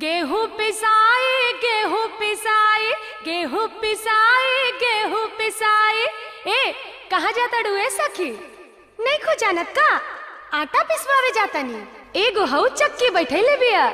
गेहूं पिसाई गेहूं पिसाई गेहूं पिसाई गेहूं पिसाई। ए कहाँ जाता डुए सखी? नहीं खो जानत का आटा पिसवावे जाता नी। एगो हऊ चक्की बैठैले बिया।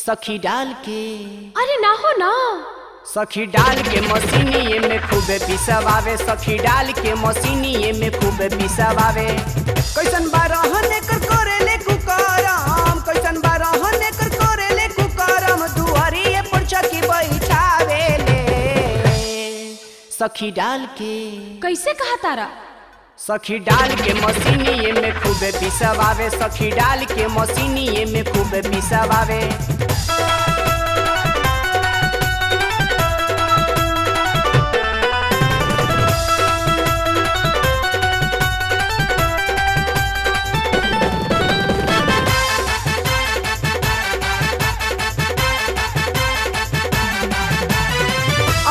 सखी डाल के, अरे ना हो ना, सखी डाल के मशीनिए में खूबे पिसवावे। सखी डाल के मशीनिए में खूबे पिसवावे। कैसन बारहन एकर करेले कुकरम, कैसन बारहन एकर करेले कुकरम, दुआरिए पर चकी बैठावेले। सखी डाल के, कैसे कहा तारा? सखी डाल के मशीनिए में खूबे पिसवावे। सखी डाल के मशीनिए में खूबे पिसवावे।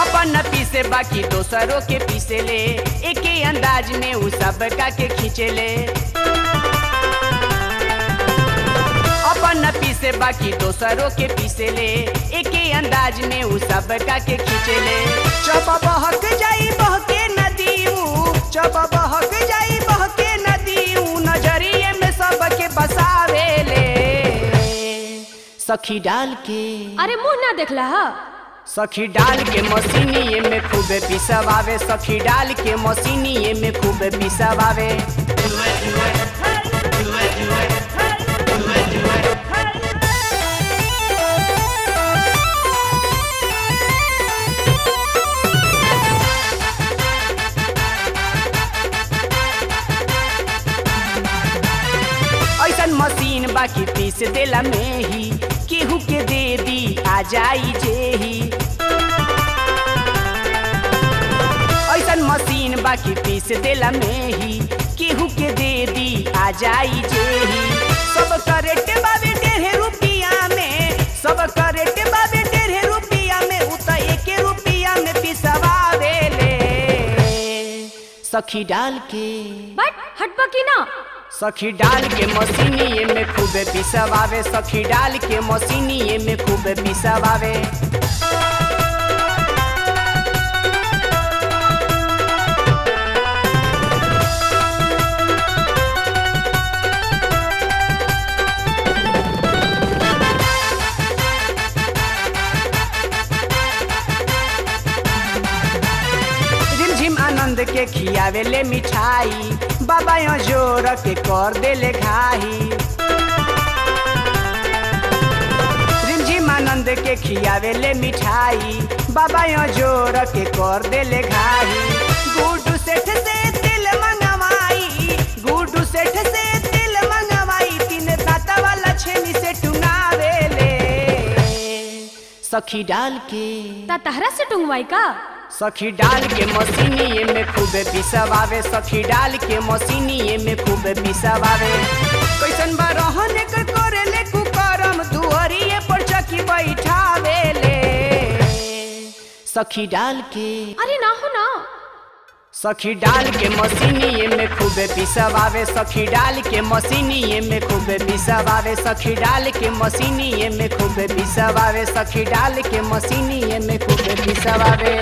अपन पीसे बाकी दोसरों के पीसे ले, एक ही अंदाज में उ सब का के खींचे ले। अपन पीसे बाकी दोसरों के पीसे ले, एक ही अंदाज में उ सब का के खींचे ले। चब बहक जाई बहके नदी ऊ, चब बहक जाई बहके नदी ऊ, नजरिए में सब के बसावे ले। सखी डाल के, अरे मुँह ना देखला हा। सखी डाल के मशीनिए में खूबे पिसवावे। सखी डाल के मशीनिए में खूबे पिसवावे। ऐसन मशीन बाकी पीस देला में ही, केहू के दे दी आ जाई जेही। ऐसन मशीन बाकी पीस देला में ही, केहू के दे दी आ जाई जेही। सब करेट बाबे 1.5 रुपया में, सब करेट बाबे 1.5 रुपया में, उ त 1 रुपया में पिसवावे ले। सखी डाल के, बट हटबा की ना। सखी डाल के मशीनिए में खूबे पिसवावे। सखी डाल के मशीनिए में खूबे पिसवावे। रिमझिम आनंद के खियावे ले मिठाई, बाबा यो जोर के कर देले घाही। रिमझिम आनंद के खियावे ले मिठाई, बाबा यो जोर के कर देले घाही। गुड्डू सेठ से तिल मंगवाई, गुड्डू सेठ से तिल मंगवाई, तीन दाता वाला छेनी से टुंगावे ले। सखी डाल के, ता तहरा से टुंगवाई का? सखी डाल के मशीनिए में खूबे पिसवावे। सखी डाल के मशीनिए में खूबे पिसवावे। कैसन बारहन एकर करेले कुकरम, दुआरिए पर चकी बैठावे ले। सखी डाल के, अरे ना हो ना। सखी डाल के मशीनिए में खूबे पिसवावे। सखी डाल के मशीनिए में खूबे पिसवावे। सखी डाल के मशीनिए में खूबे पिसवावे। सखी डाल के मशीनिए में खूबे पिसवावे।